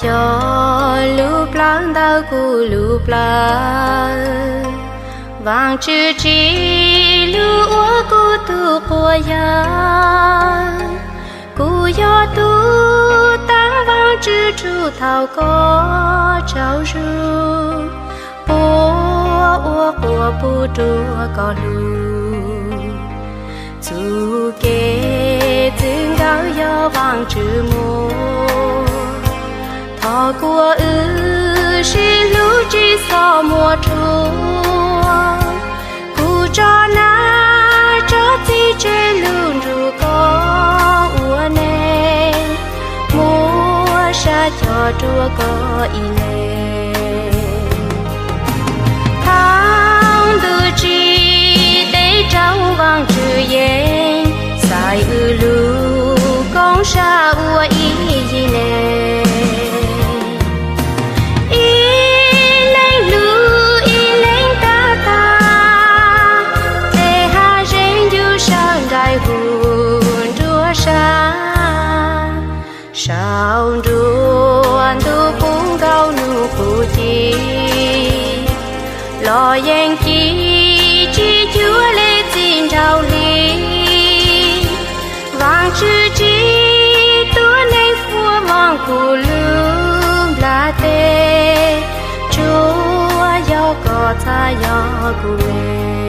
Yog lub plawv ntawm kuv lub plawv, Vaajtswv tsim lub ua kuv tug quas yawg. Kuv yog tug taag Vaajtswv rua thaum koj tsaug zug, puab ua quas pug rua koj lug. Txuj kev txwv nkawd yog Vaajtswv muab, thov kuas wb sib hlub tsi xob muab rhuav. Kuv tso nab tso txig tseg lug nrug koj ua neej, muab sab cog rua koj ib leeg. Thaum ntuj tsim teb rau Vaajtswv yeej, xaiv wb lug koom sab ua ib yig neeg. Ib leeg hlub ib leeg tag tag, tej hab zeeg yug sawv nraim huv nruab sab. Saum nruab ntug puv nkaus nub quas ci, los yeej ci tsi cuag le txij nraug hli. Vaajtswv tsim tuab neeg huam vaam kuv lub nplaj teb, tsuas yog koj txhaj yog kuv le.